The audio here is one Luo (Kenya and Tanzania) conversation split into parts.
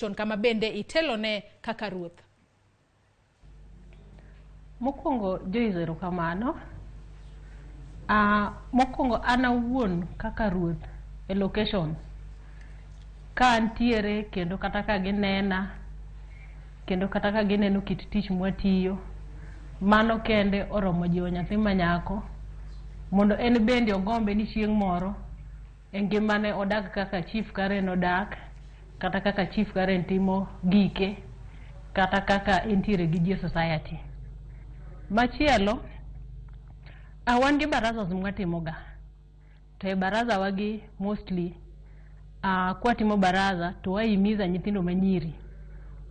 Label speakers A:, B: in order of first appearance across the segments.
A: Kama bende itelone kaka ruoth.
B: Mokwongo, Joyce, erokamano. Mokwongo an awuon kaka ruoth e location ka antiere kendo kata ka ginena kendo kata ka gineno kit tich mwatiyo, mano kende oromo jiwo nyathi manyako mondo en bende ogombe ni chieng' moro e ngimane odag kaka Chief Karen odak, kata kaka Chief Karen timo gike, kata kaka entiere gi ji e society. Machielo, wan gi barazas mwatimoga to e baraza wagi mostly kwatimo baraza to wahimiza nyithindo manyiri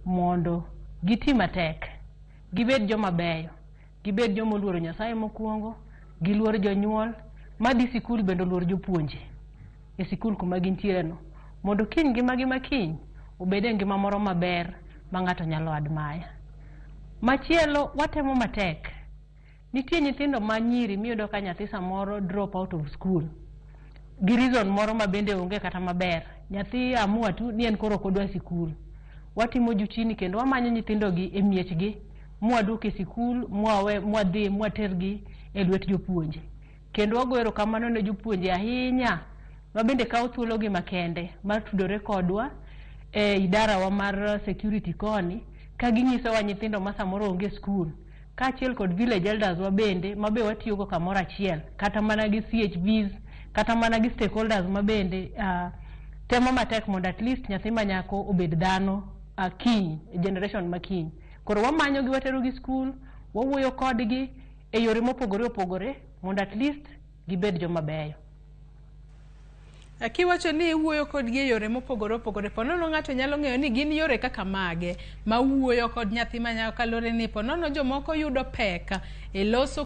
B: mondo giti matek, gibed joma beyo, gibed joma oluoro Nyasaye mokwongo, giluor jonyuol, madhi sikul bende oluor jopuonje e sikul kuma gintiere no, mondo kiny ngimagi ma kiny obed e ngima moro maber ma ng'ato nyalo admire. Machielo, watemo matek. Nitie nyithindo ma nyiri miyudo ka nyathi samoro drop out of school gi reason moro ma bende onge kata maber. Nyathi amua tu ni en koro ok odwa sikul. Watimo juu chini kendo wamanyo nyithindo gi e miechgi mwaduok e sikul, mwawe mwadhi mwatergi e lwet jopuonje. Kendo wago erokamano ne jopuonje ahinya ma bende kawo thuologi makende mar tudore kodwa e idarawa mar security koni ka ginyisowa nyithindo ma samoro onge skul, kaachiel kod village elders wa bende mabe watiyogo kamoro achiel, kata mana gi CHVs, kata mana gi stakeholders ma bende temo matek mondo at least nyathi manyako obed dhano kiny, generation ma kiny. Koro wamanyogi, waterogi skul, wawuoyo kodgi e yore mopogore opogore mondo at least gibed joma beyo.
A: Kiwacho ni iwuoyo kodgi e yore mopogore opogore, ponono ng'ato nyalo ng'eyo ni gin yore kaka mage ma wuoyo kod nyathi manyako, kaluwore ni ponono jomoko yudo pek e loso.